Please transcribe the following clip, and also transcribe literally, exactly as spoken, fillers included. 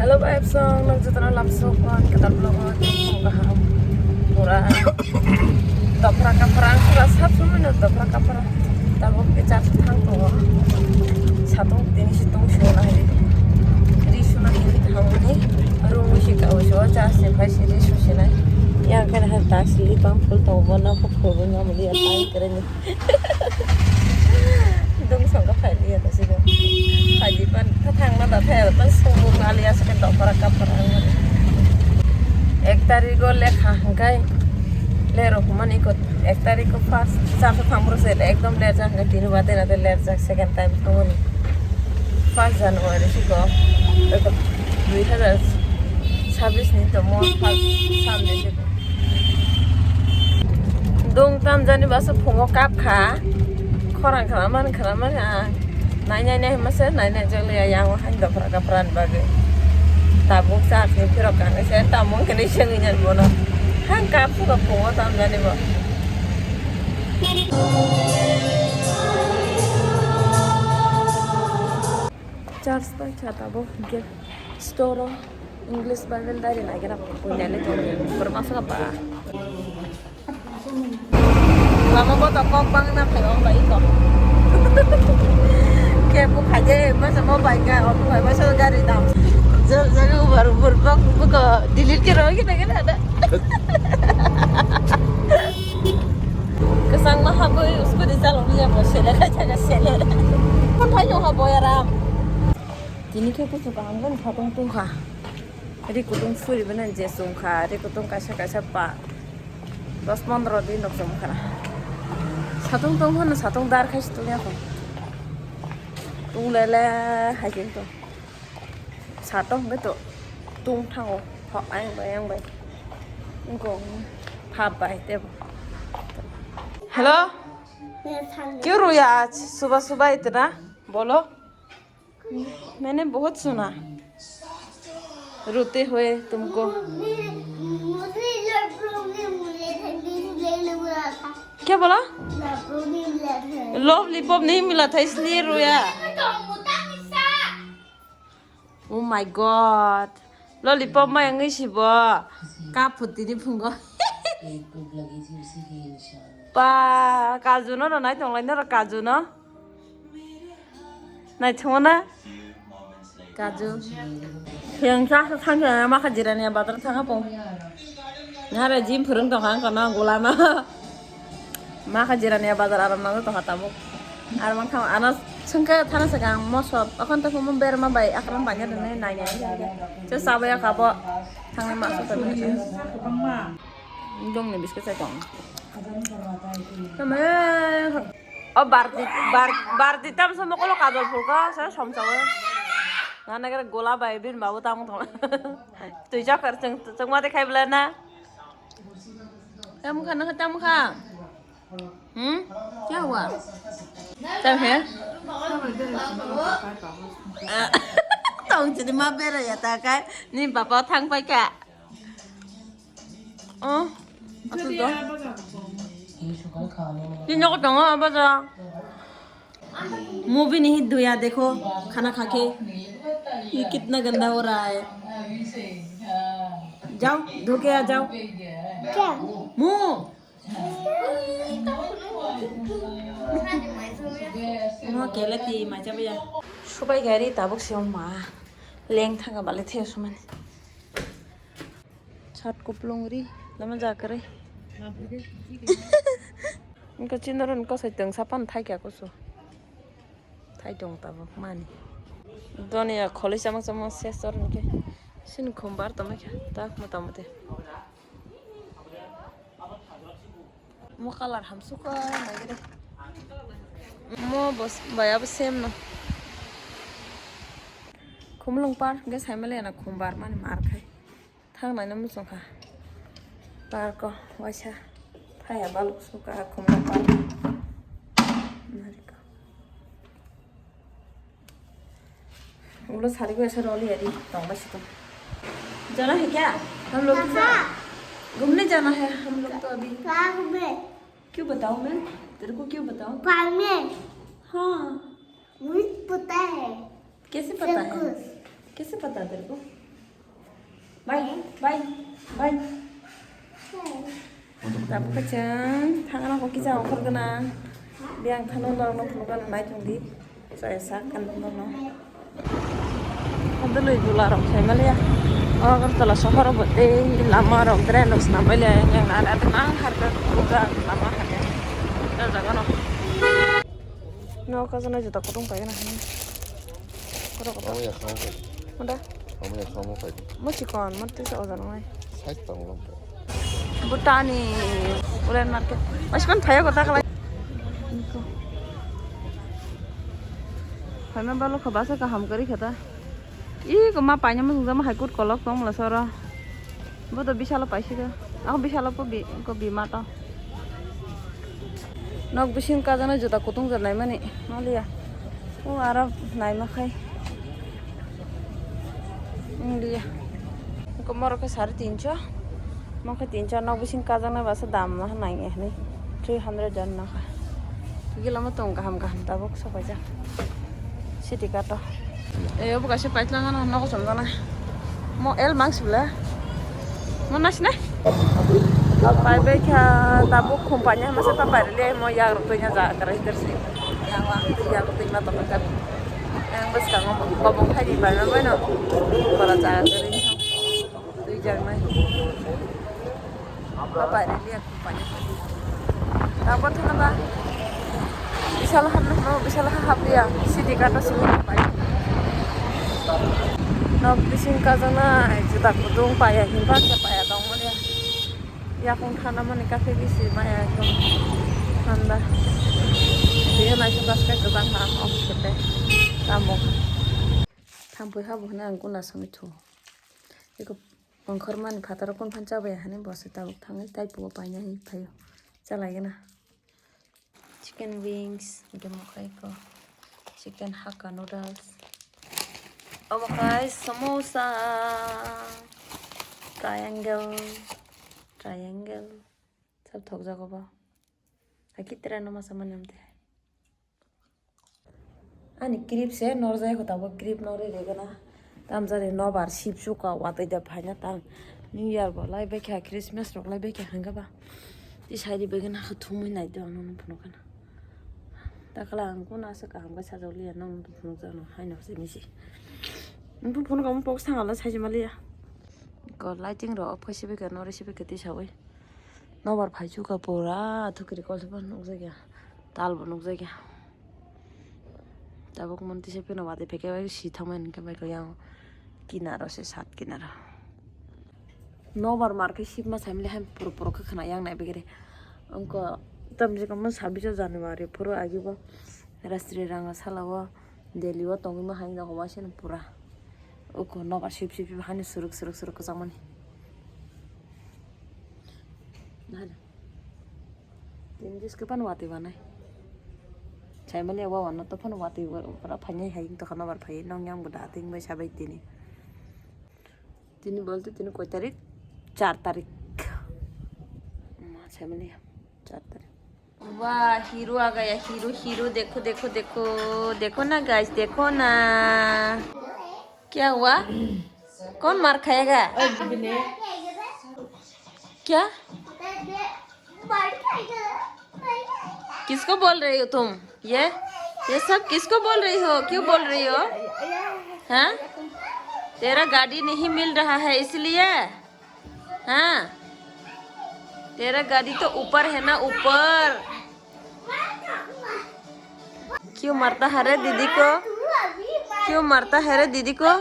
Hello, vibes song, nang jotono lamsok man, ketal vlog o, kaham, pura, dopra kapra, ang pura sab somoi no dopra kapra, tabok ke char thang tongo, satung tini si tong sio na hai, ri suna tini thang ni, room si ka o sio, char se phai si ri su si nai, yang khe hai ta si li pang phul tongo, bono phuk phul bo ngam li ya, tai kere ni. Dong song ka phai liya ta sini. Phai di pan ka thang na da phai pan song bu kali asa ke dok para kap para ang. Ek tarik o lekha hangkai le rok mani ko ek tarik o first sa sa thang bro se ekdom le jang ka tini ba tena te le jak second time thang ni. First January si ko. Dui hazar sabis ni to mo first Sunday si ko. Dong tam jani basa phungo kap kha. Khorang khana man khana man ha. Nai nai nai masa nai nai jali ya yang han dopra kapra ni bagwi. Tabuk sa se phirok kan se tamung kene sengwi nyan bono. Han kap phuka phungo tam jani bo. Church bai kha tabuk hwnkhe store o English Bible dari naikhe na punya le tong. Borok masa ba. Lama bo to kok bang na phai ong bai ko. Ke bu khaje masa mo bai ka o bai masa gari dam. Jaga ubar ubar bang bu ko delete ke ro ke na ke na da. Kesang ma habo usko di salong ya bo sele ka jaga sele. Kon thai yo habo ya ram. Tini khe kuchuk kaham khe satung tungkha. Ri kutung suri bana je chungkha, ri kutung kaisa kaisa pa. Dos pondro din rok chum khana. Satung tong hwn satung dar khai situng ya kho. Tung lele hai khe to. Satung hwn to tung thango. Phok ayang bai ayang bai. Ingko phap bai tebo. Hello? क्यों रोया आज? सुबह सुबह इतना बोलो। मैंने बहुत सुना रोते हुए तुमको। मुझे ये प्रॉब्लम मुझे ठंडी से ले लूंगा था। क्या बोला? लॉलीपॉप नहीं मिला था इसलिए रोया। Oh my god. Lollipop mai wngwi sibo. Kap phutini phungo. Pa, kaju no rwnai tonglai noro kaju no. Naithok na? Kaju. Yang sa sa thang ya ma kha jirani bazar thang apo. Nare jim phurung tong khang kono gulama. Ma kha jirani bazar aram nang tong kha tabuk. Ar man kha ano sengke thana se kang mosot. Okon to mo berma bai akram banya dene nai nai. Se sabaya kabo. Thang ma so. Dong ni biscuit sai tong. Tama. O barti, bar, barti tam samo kolo kajol phulka, sa somsawo. Nana kere gola bai bin babu tam thong. Tui chakar cheng, cheng mate khai bela na. Tam kha, na tam kha. Hmm? Kya hua? Tam hai? Tong chini ma bera ya ta kai. Ni bapa thang pai ka. Oh, atu do. Tino ko tongo baja. Movie नहीं दुया देखो खाना खा के ये कितना गंदा हो रहा है. जाओ धो के आ जाओ. क्या? मुंह. Mo kele ti ma cha baya. Subai gari tabuk se ma leng thanga bale the sumani. Chat kuplung ri lama jakre. Engko chinoron kosoi tong sapan thaikya kusu. Thaitong tabuk mani. Doniya kholi chamang chamang ses tor hwnkhe. Sini khumbar tongmai kha tak mota moti. Mo colour hamsukha naigire. Mo bos baya bo same no. Khumlung par hwnkhe saimaliya na khumbar mani mar khai. Thang naina muchung kha. Park o waisa thaya baluk suka khumla park. Narikha. Ulo sari ko esa roli adi tong ba situ. जाना है क्या? हम लोग तो घूमने जाना है हम लोग तो अभी. कहाँ घूमे? क्यों बताऊँ मैं? तेरे को क्यों बताऊँ? पार्क में. हाँ. मुझे पता है. कैसे पता है? सब कुछ. कैसे पता तेरे को? Bye, bye, bye. Tabuk khe chwng thangna kok kisa ongkhor gwnang. Biyang thangno norokno phunukna nai thangdi. Chaya sak kan norokno. Adoloi dula rok khai maliya. Agartala sohor bo tei lama rok drain rok swnam maliya. Yang nana tei mang har ka buka lama har ya. Jaga no. No ka jana juta kutung pai na. Korok korok. Kamu ya kamu pai. Manda? Kamu ya kamu pai. Mo chikon, mo tisa ojan oi. Size tong lo. Bhutani Ulen market. Mas kon thaya kota kala. Hai ma balo kha basa kaham kari khata. I ko ma paina mo sungja ma hai kut kolok tong la soro. Bo to bisalo paisika. Ako bisalo ko bi ko bi ma to. Nok bising kajana juta kutung jar naimani. Maliya. O aro naima khai. Maliya. Ko moro ke sare tinso. Mo khe tinso nok bising kajana basa dam ma nang e hini. Three hundred jar nakha. Gila mo tong kaham kaham tabuk sopaijak. City kato. E, obo kaisa paitlang ano nogo chomjana. Mo el mang sibla. Mo nasina? Pai bai kha tabuk company masa ta pai le mo yak rok tuina ja kara hitar si. Yang wa tu yak tuina to kan. Yang bas kang mo kobong khai di pai ma bai no. Kora ja kara ni. Tui jar nai. Ba pai le yak. Tabok thangna ba. Bisalo hapno hapno, bisalo ha hap ya. City kato simi pai. Nok bising kajana, juta kutung paya, himba sa paya tong mani. Yakung thana mani kafe bisi maya ekdom thanda. Dia naisuk kaskai kebang ha, off kete. Tamo. Thampui ha buhna ang kuna sami thu. Eko Ongkhormani phataro kun phan chabaya hani bo se tabuk thangwi taipuo paina hi phaio. Chalaigena. Chicken wings, hwnkhe mokhaiko. Chicken hakka noodles. Omo khai samosa. Triangle. Triangle. Sab thokjago bo. Aki tera no masa manam te. Ani creep se norjai kho tabuk creep norwi rigana. Tamjani nobar sip suka watwi da phaina tang. New Year bo lai baikha, Christmas rok lai baikha hwnkhe ba. Tisai ri bagwi nakha thumwi nai do ang nokno phunukha na. Takhala ang kunu asa kaham khe sajak liya nokno phunukjak no haino se misi. Nokno phunukha omo pok sangala saijima liya. Ko lighting rok off khe sibika norwi sibika tisawi. Nobar phaichuka pura thukiri kolthapa nukjakya. Tal bo nukjakya. Tabuk monti se pheno watwi phaikhe bai si thangmani hwnkhe bai khe yang kinaro se sat kinaro. Nobar mar khe sibma saimli hai puro puro khe khna yang nai begere. Wngkha tamjikma sabbish January phuru agibo Rastri Rangasala o Delhi o tongwi ma hai no homa seno pura. Uko nobar sip sip sip hani suruk suruk suruk kwchangmani. Nahale. Tini jeske pan watwi banai. Saimali wa wana to pan watwi wa pura phanyai hai to khana bar phai nong yang buda ting bai sabai tini. Tini bolte tini koi tarik? Char tarik. Ma saimali char tarik. वाह, हीरो आ गया, hero, hero, देखो, देखो, देखो, देखो ना गाइस, देखो ना। क्या हुआ? कौन मार खाएगा? क्या? किसको बोल रही हो तुम? ये, ये सब किसको बोल रही हो? क्यों बोल रही हो? हाँ? तेरा गाड़ी नहीं मिल रहा है इसलिए? हाँ, तेरा गाड़ी तो ऊपर है ना, ऊपर। क्यों मारता है रे दीदी को? क्यों मारता है रे दीदी को?